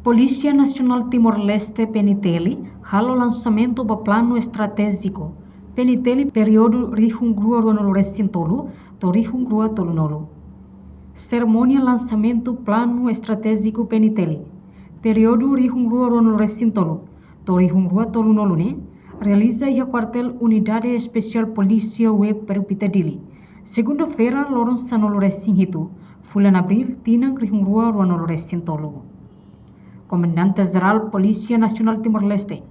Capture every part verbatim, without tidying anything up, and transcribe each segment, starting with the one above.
Polísia Nasionál Timor-Leste, P N T L, halo lansamentu ba Planu Estratéjiku P N T L períodu rihun rua ruanulu resin tolu to'o rihun rua tolunulu. Serimónia lansamentu Planu Estratéjiku P N T L períodu rihun rua ruanulu resin tolu to'o rihun rua tolunulu ne'e realiza iha Kuartél Unidade Espesiál Polísia Web Perupita, Dili, segunda-feira, loron sanulu resin hitu, fulan Abríl, tinan rihun rua ruanulu resin tolu. Komandante Jerál Polísia Nasionál Timor-Leste,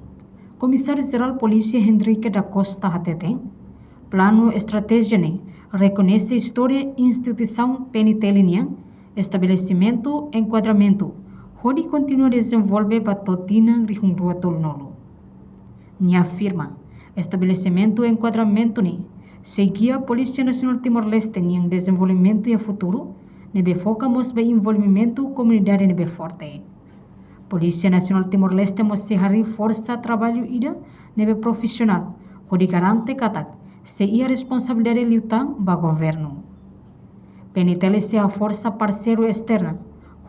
Komisáriu Jerál Polísia Henrique da Costa hateten, planu estratéjia ne'e rekoñese istória instituisaun P N T L nian, estabelesimentu, enkuadramentu, hodi kontinua dezenvolve ba to'o tinan rihun rua tolunulu. Nia afirma, estabelesimentu enkuadramentu ne'e sei gia Polísia Nasionál Timor-Leste nian dezenvolvimentu iha futuru, ne'ebé foka mós ba envolvimentu komunidade ne'ebé forte. Polísia Nasionál Timor-Leste mós sei harii forsa traballu ida ne'ebé profisionál, hodi garante katak sei iha responsabilidade liután ba governu. P N T L sei haforsa parseiru esterna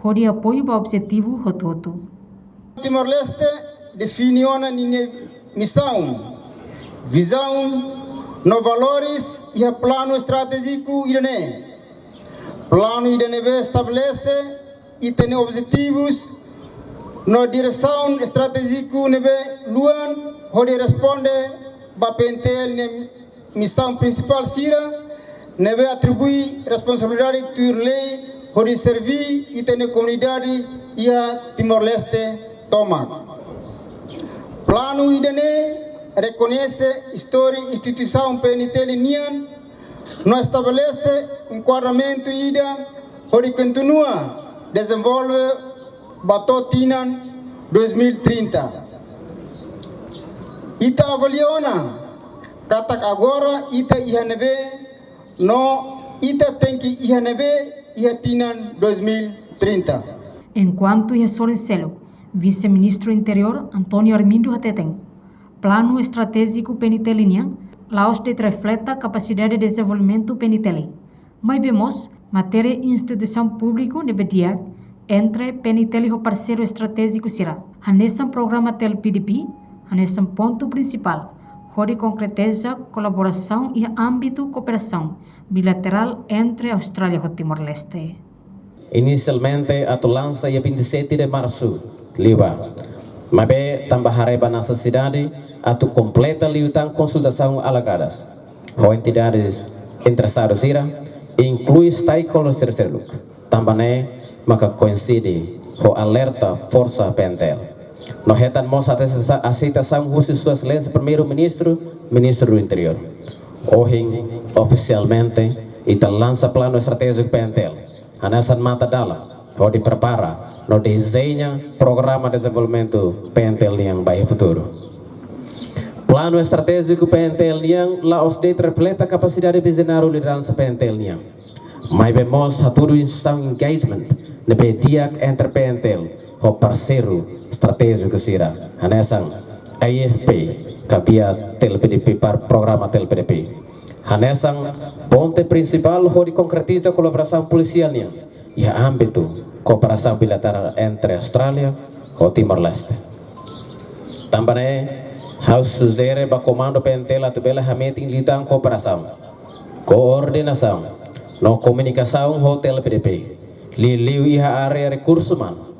hodi apoiu ba objetivu hotu-hotu. Timor-Leste define ona ninia misaun, vizaun no valores iha planu estratéjiku ida-ne'e. Planu ida ne'ebé estabelese ita-nia objetivus no diresaun estratéjiku ne'ebé luan hodi responde ba P N T L nia misaun prinsipál sira, ne'ebé atribui responsabilidade tuir lei hodi serví ita-nia komunidade iha Timor-Leste tomak. Planu ida-ne'e rekoñese istória instituisaun P N T L nian, no estabelese enkuadramentu ida hodi kontinua dezenvolve ba to'o tinan dois mil e trinta. Ita avalia ona katak agora ita iha ne'ebé no ita tenke iha ne'ebé iha tinan dois mil e trinta. Enkuantu iha sorin seluk, Vise-Ministru Interiór António Armindo hateten, planu estratéjiku P N T L nian la'ós de'it refleta kapasidade dezenvolvimentu P N T L, maibé mós matéria instituisaun públiku ne'ebé di'ak entre P N T L ho parseiru estratéjiku sira, hanesan programa T L P D P, hanesan pontu prinsipál hodi konkretiza kolaborasaun iha ámbitu kooperasaun bilaterál entre Austrália ho Timor-Leste. Inisialmente atu lansa iha vinte e sete de março liubá, maibé tanba haree ba nesesidade atu kompleta liután konsultasaun alargada ho entidades interesadu sira, inklui stakeholders sira seluk. Tanba ne'e maka koinside ho alerta forsa P N T L. No hetan mós aseita-, aseitasaun husi Sua Exelénsia Primeiru-Ministru, Ministru do Interiór. Ohin, ofisialmente, ita lansa planu estratéjiku P N T L. Hanesan matadalan hodi prepara no dezeña programa dezenvolvimentu P N T L nian ba iha futuru. Planu estratéjiku P N T L nian la'ós de'it refleta kapasidade vizionáriu lideransa P N T L nian, maibé mós hatudu instituisaun engagement ne'ebé di'ak entre P N T L ho parseiru estratéjiku sira, hanesan A I F P, ka via T L P D P, par programa T L P D P. Hanesan ponte prinsipál hodi konkretiza kolaborasaun polisiál nian iha ámbitu kooperasaun bilaterál entre Austrália ho Timor-Leste. Tanba ne'e, ha'u sujere ba Komandu P N T L atu bele hametin liután kooperasaun, koordenasaun no komunikasaun ho T L P D P, liuliu iha área rekursu umanu.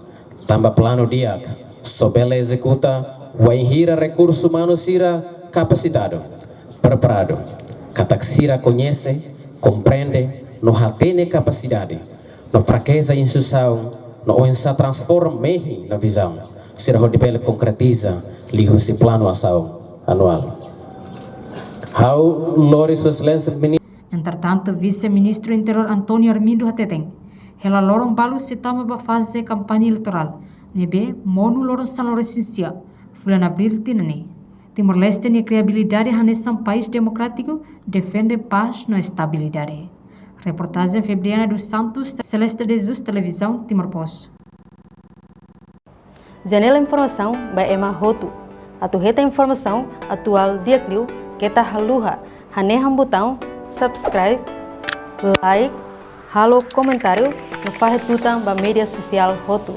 Tanba planu di'ak só bele ezekuta wainhira rekursu umanu sira kapasitadu, preparadu, katak sira koñese, komprende no hatene kapasidade no frakeza instituisaun no oinsá transforma mehi no vizaun sira hodi bele konkretiza liuhusi planu asaun anuál. Ha'u lori Sua Exelénsia Ministru. Entretantu, Vise-Ministru Interiór António Armindo hateten, hela loron balu sei tama ba faze kampaña eleitorál ne'ebé monu loron sanulu resin sia fulan Abríl tinan ne'e. Timor-Leste nia kredibilidade hanesan país demokrátiku defende pás no estabilidade. Reportajen Febriana dos Santos, Celeste de Jesus, Televizaun Timor Post. Janela informasaun ba ema hotu. Atu hetan informasaun atuál di'ak liu, keta haluha hanehan butaun subscribe, like, halo komentáriu no fahe tutan ba média sosiál hotu.